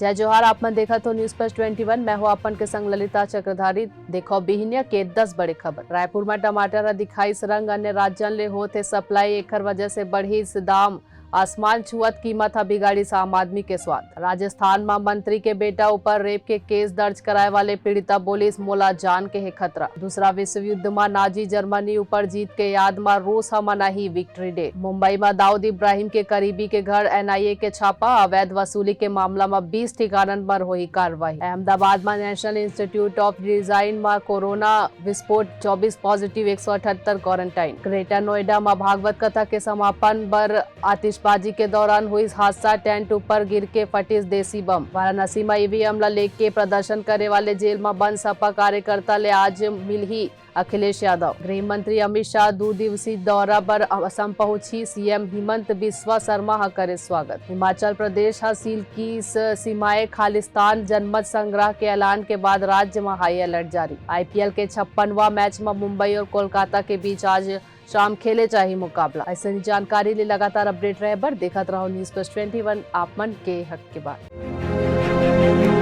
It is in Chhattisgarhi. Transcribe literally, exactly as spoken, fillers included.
जय जोहार, आप मन देखत हो News Plus twenty one, मैं हो अपन के संग ललिता चक्रधारी। देखो बिहिनिया के दस बड़े खबर। रायपुर में टमाटर ह दिखाइस रंग, अन्य राज्यन ले होत हे सप्लाई, एखर वजह से बढ़िस दाम। आसमान छुअत कीमत ह बिगाड़िस आम आदमी के स्वाद। राजस्थान म मंत्री के बेटा ऊपर रेप के केस दर्ज कराए वाले पीड़िता बोलिस, मोला जान के हे खतरा। दूसरा विश्व युद्ध म नाजी जर्मनी ऊपर जीत के याद म रूस ह मनाही विक्ट्री डे। मुंबई म दाऊद इब्राहिम के करीबी के घर, एनआईए के छापा, अवैध वसूली के मामला म बीस ठिकानन पर होही कार्रवाई। अहमदाबाद म नेशनल इंस्टीट्यूट ऑफ डिजाइन म कोरोना विस्फोट, चौबीस पॉजिटिव, एक सौ अठहत्तर क्वारंटाइन। ग्रेटर नोएडा म भागवत कथा के समापन बर आतिशबाजी के दौरान हुई हादसा, टेंट ऊपर गिर के फटिस देसी बम। वाराणसी म ईवीएम ला लेके प्रदर्शन करे वाले जेल म बंद सपा कार्यकर्ता ले आज मिलही अखिलेश यादव। गृह मंत्री अमित शाह दू दिवसीय दौरा बर असम पहुंची, सीएम हिमंत बिस्वा शर्मा ह करे स्वागत। हिमाचल प्रदेश ह सील कीस सीमाएं, खालिस्तान जनमत संग्रह के ऐलान के बाद राज्य म हाई अलर्ट जारी। आईपीएल के छप्पनवां मैच म मुंबई और कोलकाता के बीच आज शाम खेले जाही मुकाबला। अइसने जानकारी ले लगातार अपडेट रहे बर देखत रहो News Plus twenty one, आप मन के हक के बात।